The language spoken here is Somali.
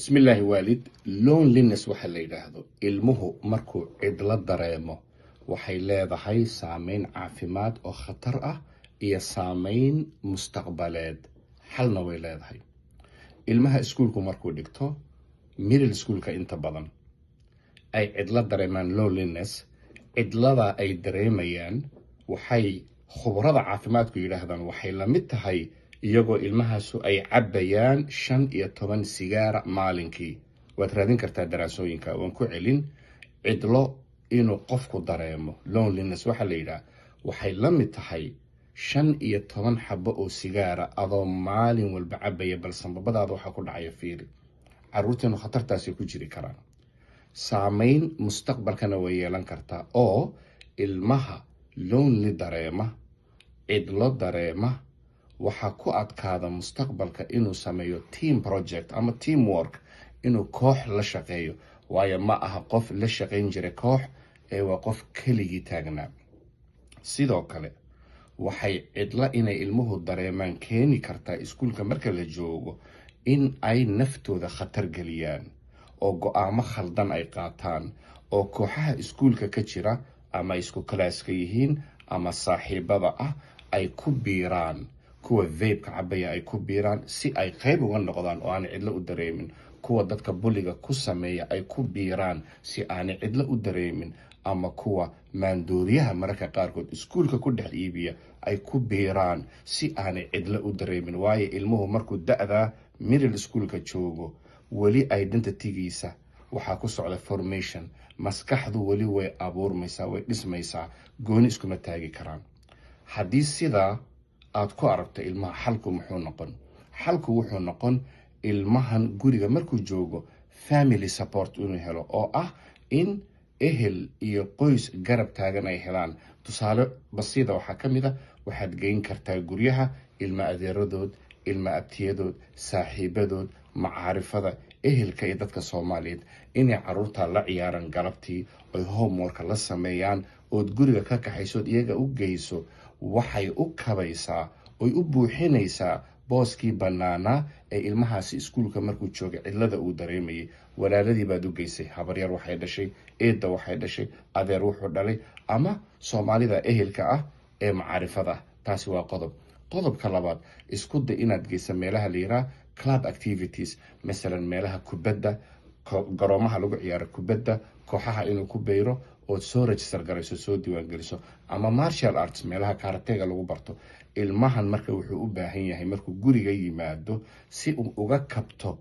Bismillaahi. Waalid, loneliness waxa la yidhaahdo, ilmuhu markuu cidlo dareemo, waxay leedahay saameyn caafimaad oo khatar ah iyo saameyn mustaqbaleed. Xalna way leedahay. Ilmaha iskuulku markuu dhigto middle schoolka, inta badan ay cidlo dareemaan, loneliness, cidlada ay dareemayaan, waxay khubrada caafimaadku yidhaahdaan waxay la mid tahay iyagoo ilmahaasu ay cabbayaan 15 sigaara maalinkii. Waad raadin kartaa daraasooyinka. Waan ku celin: cidlo inuu qofku dareemo, loneliness waxaa la yidhaah, waxay la mid tahay 15 xabo oo sigaara adoo maalin walba cabaya. Bal sambabadaada waxaa ku dhacaya fiiri. Caruurteenu khatartaasay ku jiri karaan. Saameyn mustaqbalkana way yeelan kartaa, oo ilmaha lonely dareema, cidlo dareema, waxaa ku adkaada mustaqbalka inuu sameeyo team project ama team work, inuu koox la shaqeeyo, waayo ma aha qof la shaqayn jiray koox ee waa qof keligii taagnaa. Sidoo kale, waxay cidlo inay ilmuhu dareemaan keeni kartaa iskuulka marka la joogo in ay naftooda khatar geliyaan oo go'aamo khaldan ay qaataan, oo kooxaha iskuulka ka jira, ama isku kalaaska yihiin ama saaxiibada ah, ay ku biiraan, kuwa vape-ka cabaya ay ku biiraan si ay qayb uga noqdaan oo aanay cidlo u dareemin, kuwa dadka bully-ga ku sameeya ay ku biiraan si aanay cidlo u dareemin, ama kuwa maandooriyaha mararka qaarkood iskuulka ku dhex iibiya ay ku biiraan si aanay cidlo u dareemin. Waayo ilmuhu markuu da-daa middle schoolka joogo, weli identitygiisa waxaa ku socda formation, maskaxdu weli way abuurmaysaa, way dhismaysaa, gooni iskuma taagi karaan. Haddii sidaa aad ku aragto ilmaha, xalku muxuu noqon? Xalku wuxuu noqon ilmahan guriga markuu joogo family support inuu helo, oo ah in ehel iyo qoys garab taagan ay helaan. Tusaale basiida waxaa ka mid a, waxaad geyn kartaa guryaha ilma adeeradood, ilma abtiyadood, saaxiibadood, macaarifada, ehelka iyo dadka Soomaaliyeed, inay caruurta la ciyaaraan galabtii, oy homeworka la sameeyaan, ood guriga ka kaxaysood iyaga u geyso. Waxay u kabaysaa oy u buuxinaysaa booskii bannaanaa ee ilmahaasi iskuulka markuu joogay cidlada uu dareemayay. Walaaladii baad u geysay, habaryar waxay dhashay, eedda waxay dhashay, adeer wuxuu dhalay, ama Soomaalida ehelka ah ee macaarifada ah. Taasi waa qodob. Qodobka labaad, isku day inaad geysa meelaha la yiraha club activities, masalan meelaha kubadda, garoomaha lagu ciyaaro kubadda, kooxaha inuu ku beyro ood soo register garayso, soo diiwaangeliso, ama martial arts, meelaha karatega lagu barto. Ilmahan marka wuxuu u baahan yahay markuu guriga yimaado si uu uga kabto.